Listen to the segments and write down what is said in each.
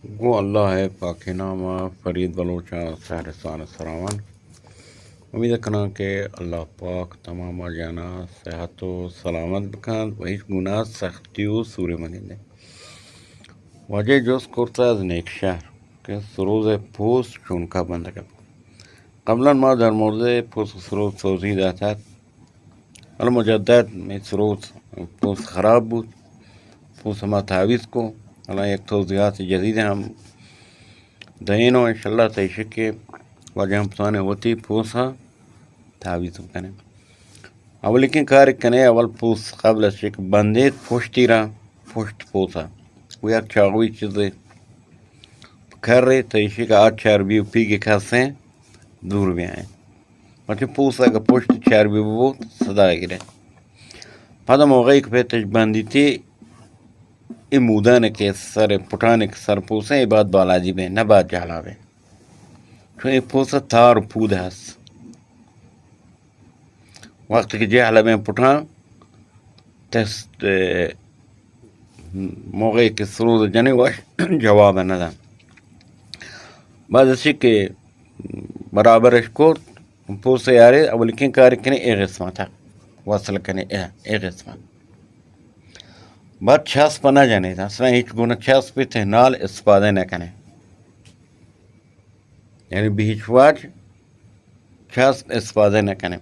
گوں اللہ ءِ پاکیں نام ءَ فرید بلوچ ءَ سہرسان ءُ سراوان۔ امید کناں کہ اللہ پاک تمام جانا صحت ءُ سلامت بکنت ءُ ہچ گناہ، سختی ءُ سورے مگندے۔ واجہ جست کرت از نیک شہر کہ سروز ءِ پوست چونکا بندگ ءَ۔ قبلاً ما در مورد پوست ءُ سروز توضیح داتگ۔ المجدد مئے سروز پوست خراب بوت، پوست ما تعویذ کو۔ الان یک توضیحات جدید ہم دئینوں، انشاءاللہ تہ ایشی کہ واجہ ہم بتوانیں وتی پوست ءَ تعویذ بکنیں۔ اولیکیں کار کنے، اول پوست قبل از چہ کہ بندیت پشتی را، پشت پوست ءَ، و یک چاغوی چیزے کرے تہ ایشی کہ آ چربی ءُ پیگ کسیں دور بیائیں۔ پرچہ پوست اگہ پشت چربی ببوت، صدا گرے۔ پدا موقعی کہ پتش بندیتی، اے مودان کہ سر پٹان کہ سر پوسیں، اے باید بالادی بیں، نہ باید جہلا بیں۔ چون اے پوست تار ءُ پود ہست۔ وقتی کہ جہلا بیں پٹان، تست، اے، موقعی کہ سروز جنے وش جواب نہ دن۔ بعد اسی کہ برابرش کرت، پوست یارے، اولیکیں کار کنے اے قسمت ءَ وصل کنے، اے، اے قسمت۔ بعد چسپ نہ جنے، اصلاً ہچ گونہ چسپ تہ نال استفادہ نہ کنے۔ یعنی بہ ہچ وجہ چسپ استفادہ نہ کنے۔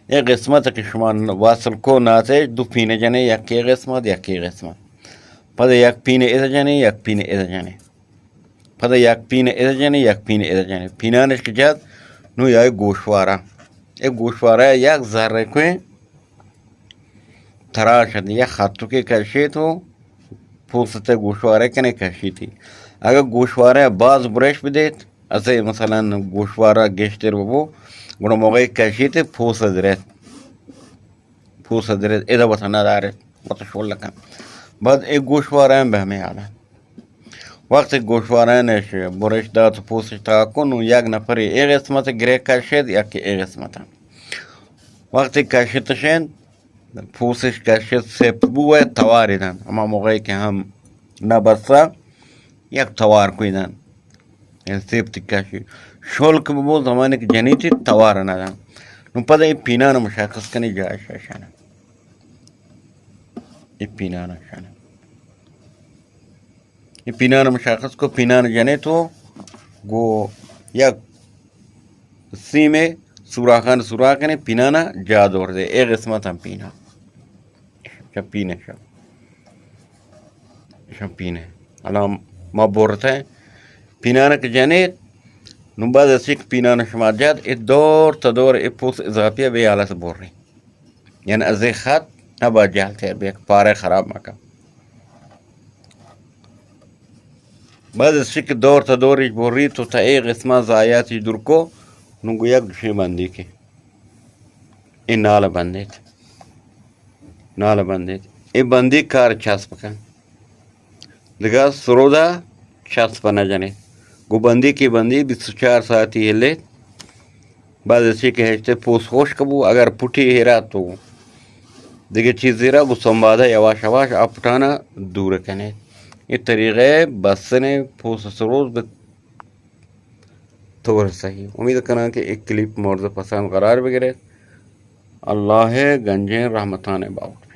اے قسمت کہ شما وصل کو ناتے، دو پینے جنے، یک اے قسمت، یک اے قسمت۔ پدا یک پینے ادا جنے، یک پینے ادا جنے۔ پدا یک پینے ادا جنے، یک پینے ادا جنے۔ پینانش کہ جت، نو یا گوشوارا۔ اے گوشوارا یک ذرے کوئیں تراش ات، یک خطوکے کشیت و پوست ء گوشوارے کنے کشیتی۔ اگہ گوشوارے باز برش بدیت، اسے مثلاً گوشوارا گیشتر ببو، گڑا موقعی کشیت پوست درت۔ پوست درت، ادا وتا ندارت، وتا شول کن۔ بعد اے گوشوارے ہم بہ ہمے حال ات۔ وقتی گوشوارانش برش دات و پوستش تاکن و یک نفری اے قسمت گرے کشید، یکی اے قسمت۔ وقتی کشتش انت، پوستش کشت سپت بو و تواری دنت۔ ہما موقعی کہ ہم نبستا، یک توار کوئی دنت۔ یعنی سپت کشی۔ شلک ببو زمانی کہ جنیتی توار ندنت۔ نو پدا اے پینان مشخص کنی جایش اشانه۔ اے پینان اشانه۔ اے پینان مشخص کو، پینان جنے تو گو یک سیمے سوراخان سوراخ کنے، پینانا جا دور دے۔ اے قسمت ہم پینا۔ شا پینے شا۔ شا پینے۔ الان ما بورتے۔ پینانا کہ جنے، نو بعد از یک پینانا شما جات، اے دور تا دور اے پوست اضافی بے حالت بوری۔ یعنی از اے خط نباید جہل تیر بیا کہ پارے خراب مکن۔ بعد از چی کہ دور تا دور ایش بری تو تا اے قسمہ ضایعات ایش دور کو، نو گو یک دوشیں بندی کے۔ اے نال بندیت۔ نال بندیت۔ اے بندی کار چسپ کن۔ دگہ سرودا چسپ نہ جنے۔ گو بندی کہ بندی بیست و چار ساعتی ہلے۔ بعد از چی کہ ہشتے پوست خشک بو، اگر پٹی ہیرا تو دگہ چیز ہیرا گو سنبادہ یواش یواش آ پٹانا دور کنے۔ اے طریقہ بسنے پوست سروز بہ طور صحیح۔ امید کناں کہ اے کلیپ مورد پسند قرار بگرے۔ اللہ گنجیں رحمتان باوٹ۔